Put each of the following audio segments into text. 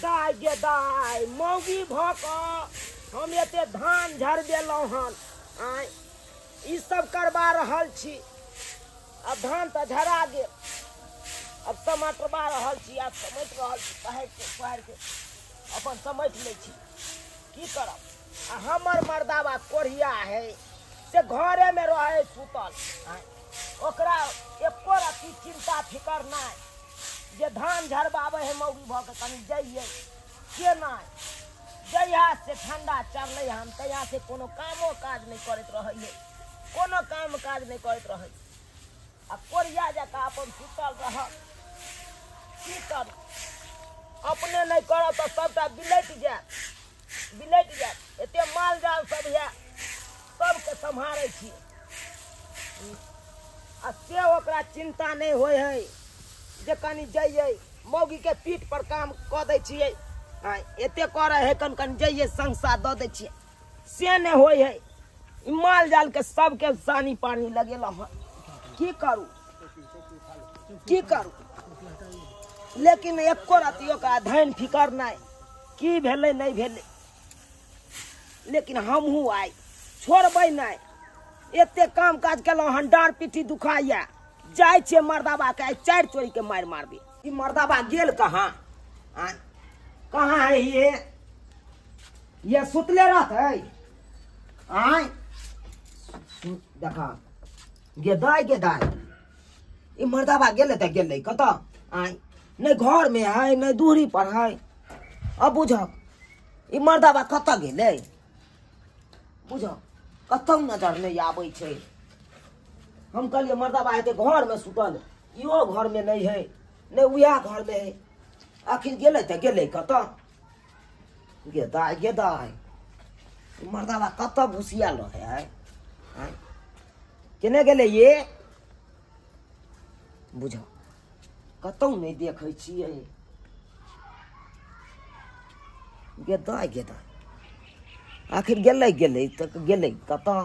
दाय गे दाय मौगी भ क हम एते धान झरबेलहुँ हन। आँय ई सब करबा रहल छी। अब धान तऽ झरा गेल, अब समटबा रहल छी, आब समेट रहल छी, पहाड़ि के अपन समेट लै छी। की करब, आ हमर मर्दाबा कोढ़िया है से घरे में रहे सुतल। आँय ओकरा एको रत्ती चिंता फिकर नहीं जे धान झरबाबै है मौगी भऽ के कनि जइयै के नहि। जहिया से ठंडा चढ़लै हन तहिया से कोनो कामो काज नहि करैत रहै, कोनो काम काज नहि करैत रहै। आ कोरिया जकाँ अपन सुतल रहल। की करी, अपने नहि करब तऽ सबटा बिलटि जायत, बिलटि जायत। एते माल जाल सब यऽ, सबके सम्हारै छी। आ से ओकरा चिंता नहि होइ है जे कनि जइयै, मौगी के पीठ पर काम कऽ दै छियै। एते करै है कन कन जइयै संग साथ दऽ दै छियै, से नहि होइ है। ई माल जाल के सबके सानी पानी लगेलहुँ हन। की करू की करू, लेकिन एको रत्ती ओकरा धनि फिकर नहि की भेलै नहि भेलै। लेकिन हमहूँ आइ छोड़बै नहि। एते काम काज केलहुँ हन, डाँड़ पिट्ठी दुखाइए। जाइ छियै मर्दाबा के आइ चारि चोरी के मारि मारबै। ई मर्दाबा गेल कहाँ? आँय कहाँ है ये सुतले रहतै? आँय देखा गेदाय गेदाय, ई मर्दाबा गेलै तऽ गेलै कतऽ? आँय नहि घर में है नहि दूरी पर है। अब बुझक ई मर्दाबा कतऽ गेलै? बुझक कतौ नजर नहि आबै छै। हम कहलियै मर्दाबा हेतै घर में सुतल, इहो घर में नहीं है नहि उएह घर में है। आखिर गेलै तऽ गेलै कतऽ? गेदाय गेदाय, मर्दाबा कतऽ घुसियाल रहै है? केने गेलै ये? बुझ कतौ नहि देखै छियै। गेदाय गेदाय, आखिर गेलै गेलै तऽ गेलै कतऽ?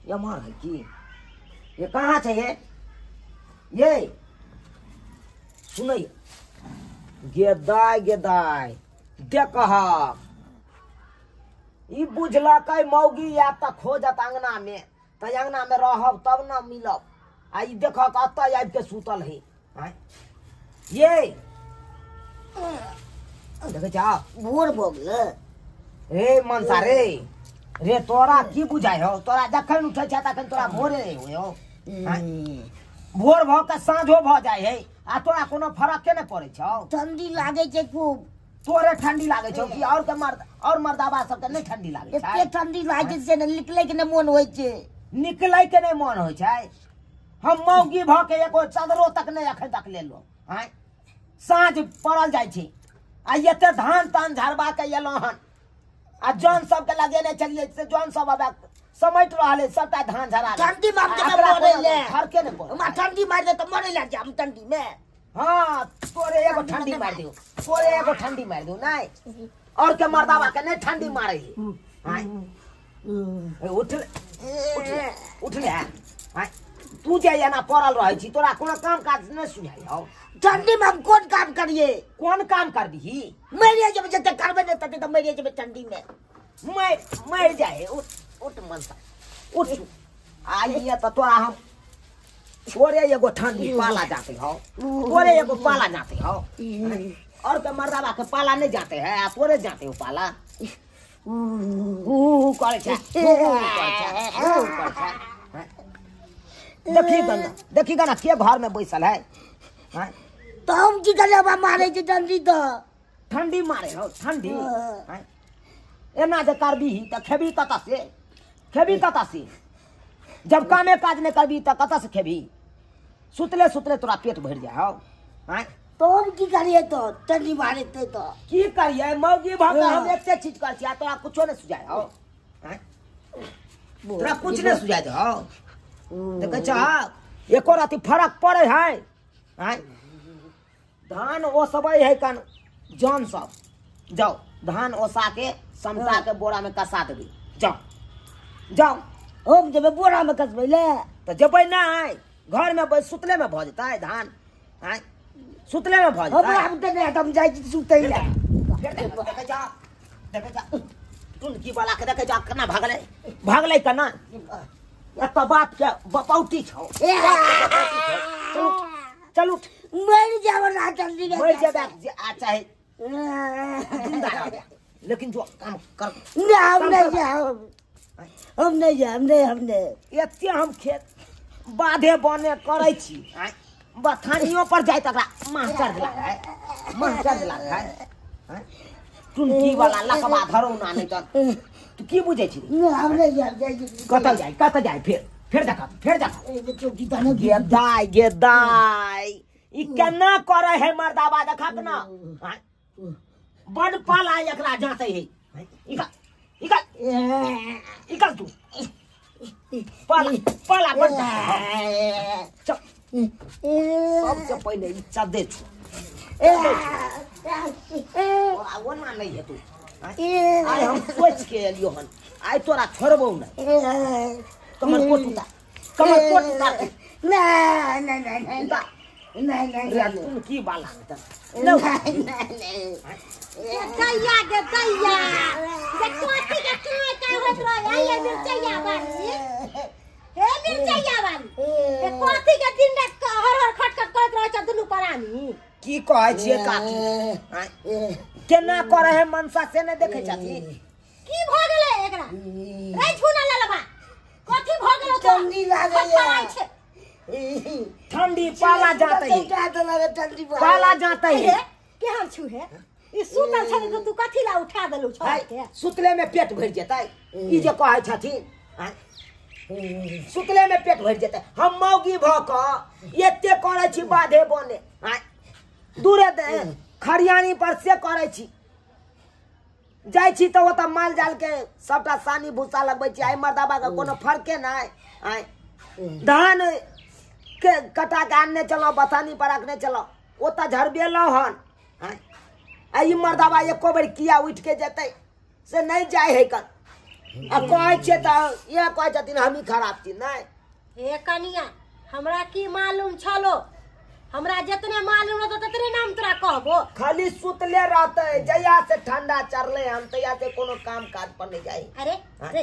एम्हर है की? ये कहाँ छै ये? ये सुनै गेदाय गेदाय, देखह ई बुझलकै मौगी आयत तऽ खोजत अंगना में, तऽ अंगना में रहब तब न मिलब। आ ई देखक अतऽ आबि के सुतल है। आँय ये देखै छह भोर भऽ गेलै। रे मनसा रे रे, तोरा की बुझाइ हौ? तोरा जखन उठै छै तखन तोरा भोरे होइ हौ। भोर भऽ के साँझो भऽ जाइ है आ तोरा कोनो फरके नहि पड़ै छौ। ठंडी लागै छै खूब। तोरे ठंडी लागै छौ कि और के मर्द और मर्दाबा सबके नहि ठंडी लागै छै? एते ठंडी लागै छै से निकलै के नहि मोन होइ छै। निकलै के नहि मोन होइ छै? हम मौगी भऽ के एगो चादरो तक नहि अखन तक लेलहुँ। आँय साँझ पड़ल जाइ छै आ एते धान तान झरबा के एलहुँ हन आ जन सबके लगेने छलियै से जन सब अब समेट रहल है सबटा धान झरा। ठंडी मार के मरै ले, फरके नहि पड़ै। हमरा ठंडी मारि दे तऽ मरै ले जाम ठंडी में। हाँ तोरे एगो ठंडी मारि दियौ, तोरे एगो ठंडी मारि दियौ। नहि और के मर्दाबा के नहि ठंडी मारै है। आँय उठ उठ उठ ले। आँय तू जे एना पड़ल रहै छी तोरा कोनो काम काज नहि सुझाइ हौ? ठंडी में हम कोन काम करिए? कोन काम करबिही? मरिए जेबै, जते करबै नहि तते तऽ मरिए जेबै ठंडी में। मरि मरि जाइ। उठ उठ मनसा उठ। आइए तऽ तोरा हम तोरे एगो ठंडी पाला जाते हौ, तोरे एगो पाला जाते हौ। और के मर्दाबा के पाला नहीं जाते है आ तोरे जाते हो पाला। ऊ करै छै, ऊ करै छै, ऊ करै छै। देखी गना, देखी गना के घर में बैसल है। तो हम की करिए? मारे छै ठंडी तऽ। ठंडी मारे हो ठंडी। एना जे करबी तऽ खेबी कतऽ से? खेबी कतऽ से? जब कामे काज नहि करबी तऽ कतऽ से खेबी? सुतले सुतले तोरा पेट भरि जाइ हौ। आँय तो हम की करिए तो ठंडी मारे तो की करिए? मौगी भऽ के हम एते चीज करै छी आ तोरा कुछो नहि सुझाइ हौ। आँय तोरा कुछ नहि सुझाइ हौ। देखै छह एको रत्ती फरक पड़ै है? आँय धान ओसबै है कन जन सब, जाओ धान ओसा के समटा के बोरा में कसा देबै। जाओ जाओ। हम जेबै बोरा में कसबै ले? तऽ जेबै नहि, घर में सुतले में भऽ जेतै धान। आँय सुतले में भऽ जेतै। हमरा हम तऽ नहि, हम जाइ छी सुतै लए। फेर देखै जा, देखै जा टुनकी वाला के, देखै जा केना भागलै, भागलै केना। एतऽ बाप के बपौटी छौ। चलू चलू, मरि जाब ना जल्दी, मरि जेबै आ चाहे जिंदा रहबै, लेकिन जो काम कर। ना हम नहीं जाब, हम नहीं जाब, नहीं हम नहीं। एते हम खेत बाधे बने करै छी, बथानियो पर जाय तकरा मास्टर देलक है, मास्टर देलक है। टुनकी वाला लकबा धरो ना, नहीं तऽ तू की बुझै छी? हम नहीं जाब, जाइ कतऽ जाय, कतऽ जाय? फेर फेर देखा, फेर देखा। चौकी गे दाय, गे दाय, ई केना करै है मर्दाबा, देखा ना बड पाला एकरा जाते है। इकल इकल इकल तू पाला पाला बड। सबसे पहिले ई चदे छु, ओना नहीं हेतु। आइ हम सोच के एलियो हन, आइ तोरा छोड़बौ नहीं। कमर कोट उतार, कमर कोट उतार। ना ना ना ना नहीं नहीं, तुम की बाला नहीं नहीं। दैया गे दैया, जे कथी के काय काय होइत रहै ये मिरचैया वाली, हे मिरचैया वाली, हे कथी के दिन रात हर हर खटखट करैत रहै छ दुनू प्राणी। की कहै छियै काकी, केना करै है मनसा से नहि देखै छथिन? की भ गेलै एकरा रे छुना ललबा, कथी भ गेलौ? ठंडी लागै, ठंडी पाला जाते है, पाला जाते है। केहन छु हे ई सुतल छलै त तू कथी ला उठा देलौ छौ के? सुतले में पेट भरि जेतै ई जे कहै छथिन, सुतले में पेट भरि जेतै। हम मौगी भ क एते करै छी बाधे बने, दूरे दे खरियानी पर से करै छी, जाइ छी तऽ ओतऽ माल जाल के सबटा सानी भूसा लगबै छी। आइ मर्दाबा के कोनो फर्के नहि। आइ धान के कटा के आनने चलौ, बथानी पर रखने चलौ, ओतऽ झरबेलहुँ हन। आ ई मर्दाबा एको बेर किया उठि के जेतै से नहि जाइ है कन। आ कहै छियै तऽ इएह कहै छथिन हमही खराब छी। नहि हे कनिया, हमरा की मालूम छलो, हमरा जितने मालूम रहतो ततने नाम तोरा कहबो। खाली सुतले रहते, जहिया से ठंडा चढ़ले हम तहिया से कोनो काम काज पर नहीं जाई। अरे अरे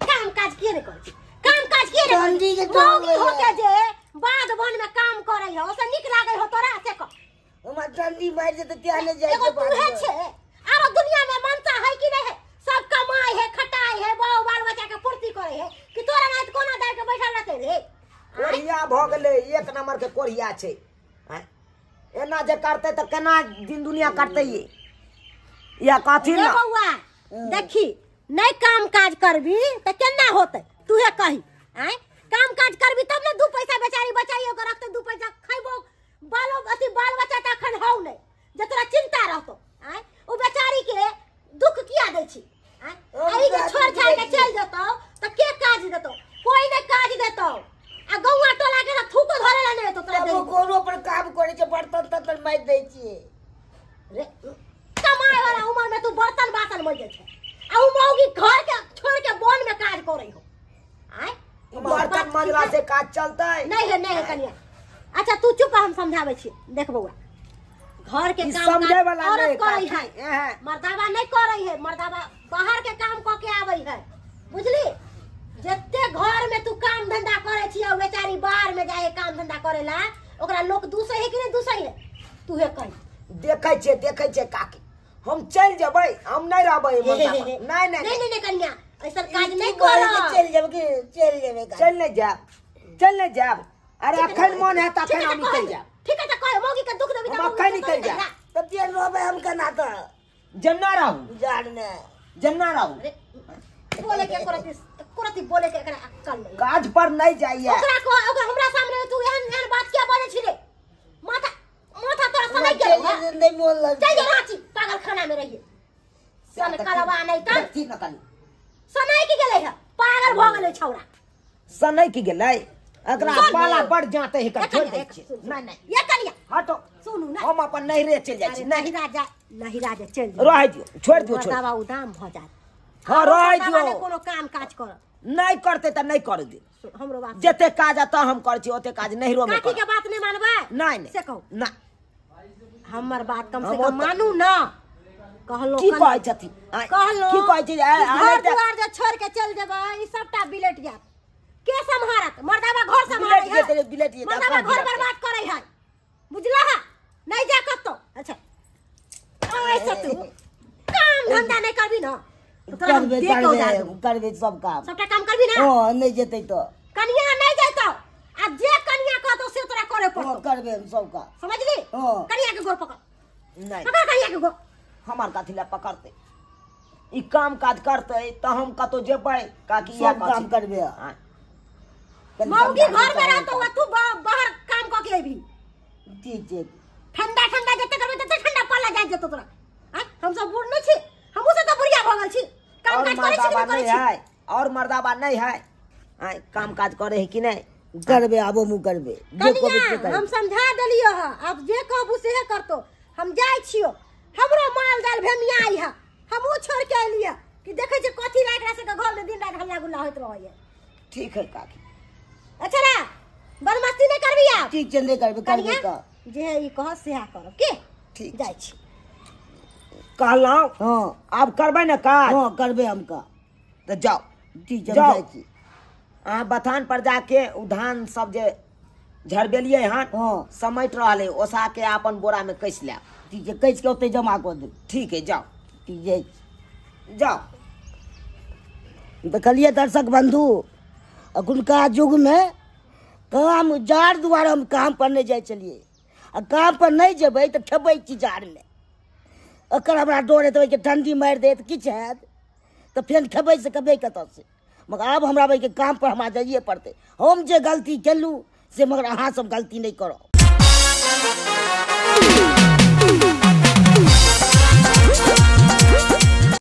काम काज किए नहीं करै, काम काज किए नहीं करै? मौगी होके जे बाध वन में काम करै हो ओसे नीक लागै हो तोरा से कह? हमरा ठंडी मारि जेतै त्या नहीं जाय। एगो तूहे छे, आरो दुनिया में मनसा है कि नहीं है? सब कमाई है, खटाई है, बाऊ बाल बच्चा के पूर्ति करे है, कि तोरा नाइत कोना दाय के बैठल रहते रे? कोढ़िया भ गेलै, एक नंबर के कोढ़िया छै। एना जे करतै तऽ केना दिन दुनिया कटतै? या कथी ना बौआ देखी, नहीं काम काज करबी तऽ केना होतै तूहे कही? आय काम काज करबी तब ने दू पैसा बेचारी बचाइयो के रखतै, दू पैसा खैबो, बालो अथी बाल बच्चा तऽ अखन हौ नहीं जे तोरा चिंता रहतो। आय ओ बेचारी के दुख किया दै छी? आय एही के छोड़ छाड़ के चलि जेतौ तऽ के काज देतौ? कोई नहीं काज देतौ। आ गौआ टोला के थूको धरे ला नहीं तो तोरा। गोरो पर काम करे छै, बर्तन तर्तन माजि दै छियै। रे कमाए वाला उमर में तू बर्तन बासन माजै छै, आ उ मौगी घर के छोड़ के वन में काज करै हो। आय बर्तन माजला से काज चलतै नहीं है, नहीं है कनिया। अच्छा तू चुप, हम समझाबै छी। देख बौआ, घर के काम समझे वाला औरत करै है, मर्दाबा नहीं करै है। मर्दाबा बाहर के काम क के आबै है, बुझली? जते घर में तू काम धंधा करे छी आ बेचारी बाहर में जाए काम धंधा करेला, ओकरा लोग दूसै है कि नहीं दूसै है? तू हे कह। देखै छे, देखै छे काकी, हम चल जेबै, हम नहीं रहबै। नहीं नहीं नहीं नहीं कन्या, ऐसा काज नहीं कर। चल जेबै कि चल जेबै? चल नहीं जाब, चल नहीं जाब। अरे अखन मन है त अखन हम निकल जाब। ठीक है त कह, मौगी के दुख देबी त हम अखन निकल जाब। त तेल रहबै हम केना त जन्ना रहू, जान ने जन्ना रहू। बोले के करती करती बोले के एकरा अक्कल नहीं, काज पर नहीं जाइए। ओकरा को ओकरा हमरा सामने तू एहन एहन बात किया बोले छी रे? माथा माथा तोरा सनै गेलौ नहीं मोन लग। चल जा रांची पागल खाना में रहिए, सन कलवा नहीं त ठीक न कल सनै की गेलै है, पागल भ गेलै छौड़ा, सनै की गेलै। एकरा पाला बढ़ जाते है, छोड़ दै छी। नहीं नहीं ये कनिया हटो, सुनू ना, हम अपन नैहरे चल जाइ छी। नहीं राजा, नहीं राजा चल जा, रह दियो, छोड़ दियो, छोड़ बाबा उदाम भ जात। हां रह दियो, कोनो काम काज कर नहीं करते त नहीं कर दे। हमरो बात जते काज आता हम कर छी, ओते काज नैहरो में काकी के बात नहीं मानबै? नहीं नहीं से कहू ना, हमर बात कम से कम मानू ना। कहलो की कहै छथिन? कहलो की कहै छै? घर दुआर जे छोड़ के चल जेबै ई सबटा बिलट जायत। के सम्हारत? मर्दाबा घर सम्हारै है, बिलट जेतै, मर्दाबा घर बर्बाद करै है, बुझला? नहीं जा कतौ। अच्छा ऐसे तू काम धंधा नहीं करबी ना करबे करबे सब काम, सबटा काम करबी ना? हां नहीं जेतै तो कनिया नहीं जैतौ, आ जे कनिया कहतौ से तोरा करे पड़तौ। करबे हम सब काम, समझली? हां। कनिया के गोर पकड़, नहीं पकड़ कनिया के गोर। हमार कथी ला पकड़ते? ई काम काज करते त हम कतौ जेबै काकी? सब काम करबे। मौगी घर में रहतो तू बाहर काम क के अइबी। ठीक छै। ठंडा ठंडा जते करबे तते ठंडा पड़ला जाय जेतो तोरा। हम सब बूढ़ नहीं छी, हमहू सब त बुढ़िया भ गेल छी। काम काज करै छी कि नहीं करै छी? और मर्दाबा नहीं है काम काज करे है कि नहीं? करबे, आबो मुँह करबे। कनिया हम समझा देलियो है, अब जे कहबू सेहे करतो। हम जाइ छियो, हमरो माल जाल भेमियाई है, हमहू छोड़ के अलियै कि देखै छी कथी ला एकरा सबके घर में दिन रात हल्ला गुल्ला होइत रहैया। ठीक है काकी। अच्छा ना बदमाशी नहीं करबी आप? ठीक छै, नहीं करबे, करबे का जे ई कह सेहा करब के। ठीक जाइ छी। कहलहुँ हां आब करबै ने काज? हां करबै हम का। तऽ जाओ। ठीक छै, जाइ छी। अहाँ बथान पर जाके उ धान सब जे झरबेलियै हन हां समेट रहल है, ओसा के अपन बोरा में कस लेब। ठीक छै, कस के ओतै जमा कऽ देब। ठीक है जाओ। ठीक जाइ जाओ। देखलियै दर्शक बंधु, अखुनका युगमे काम जाड़ दुआरे हम काम पर नहीं जाइ छलियै, आ काम पर नहीं जेबै तऽ खेबै की जाड़मे? अकर हमरा डर हेतै ओहिके ठंडी मारि देत किछु हैत तऽ फेर खेबै से खेबै कतऽसँ। मगर आब हमरा ओहिके काम पर हमरा जाइए पड़तै। हम जे गलती केलहुँ से मगर अहाँ सब गलती नहीं करब।